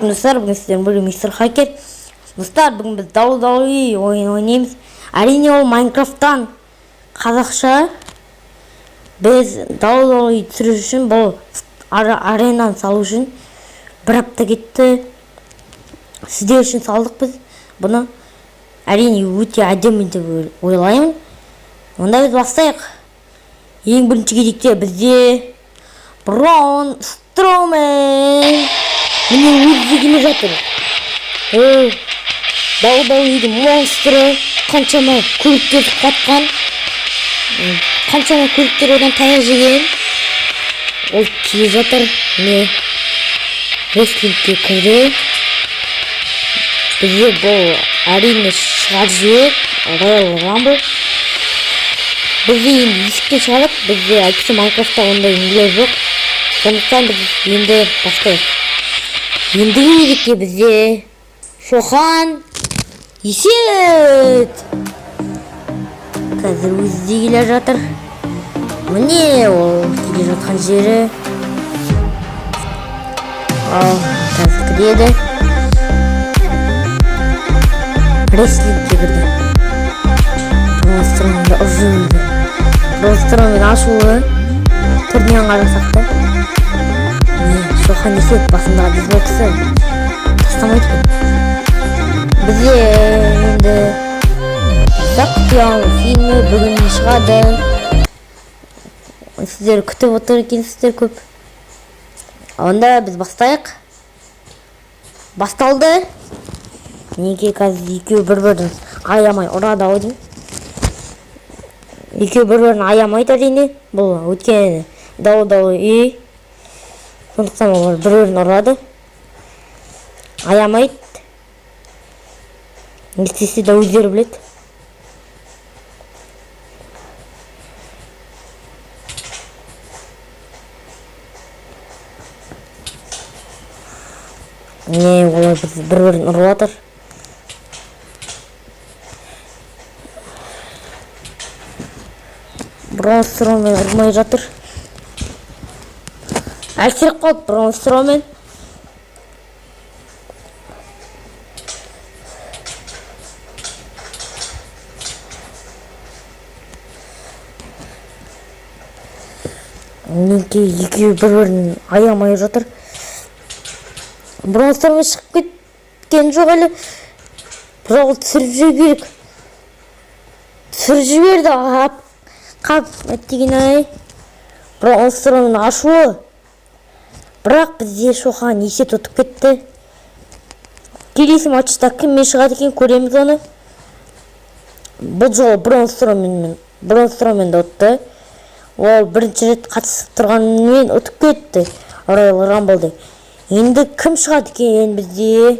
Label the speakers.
Speaker 1: Достар, бүгін сіздермен бірге Мистер Хакер. Достар, бүгін біз WWE ойын ойнаймыз. Әрине, ол Майнкрафттан қазақша. Біз WWE түсіру үшін, бұл аренаны салу үшін бір апта кетті. Сіздер үшін салдық біз бұны. Әрине, өте әдемі деп ойлаймын. Онда біз бастайық. Ең бірінші кезекте бізде Брон Строумен. Міне, өзі де келе жатыр. О, WWE-дің монстрі, қаншама көліктерді құлатқан, қаншама көліктер одан таяқ жеген. Ол келе жатыр. Міне, рестлингке кірді. Бізде бұл, әрине, шығарып жібереді Royal Rumble. Бізде енді есіктен шығарады, бізде, әйтпесе, Майнкрафтта ондай нелер жоқ. Сондықтан біз енді бастайық. Ендігі кезекте бізде Шохан Есет. Қазір өзі де келе жатыр. Міне, ол келе жатқан жері. Ал қазір кіреді. Рестлингке кірді. Брон Строуменді ұрып жіберді. Брон Строумен ашулы түрінен қарасақ та. Міне, Шохан Есет басындағы бейсболкасы тастамайды екен. Бізде енді Құпия фильмі бүгін шығады. Сіздер күтіп отыр екенсіздер көп. Онда біз бастайық. Басталды. Неге қазір екеуі бір бірін аямай ұрады ау деймін. Екеуі бір бірін аямайды, әрине. Бұл өйткені WWE. Сондықтан олар бір бірін ұрады. Аямайды. Не істесе де өздері біледі. Не, олар бір бірін ұрып жатыр. Брон Строумен ұрмай жатыр. Әлсіреп қалды Брон Строумен. Мінекей, екеуі бір бірін аямай жатыр. Брон Строумен шығып кеткен жоқ әлі. Бірақ ол түсіріп жіберу керек. Түсіріп жіберді. Ап, қап, әттеген ай. Брон Строумен ашулы. Бірақ бізде Шохан Есет ұтып кетті. Келесі матчта кіммен шығады екен, көреміз оны. Бұл жолы Брон Строуменді ұтты. Ол бірінші рет қатысып тұрғанымен ұтып кетті Royal Rumble'ды. Енді кім шығады екен бізде?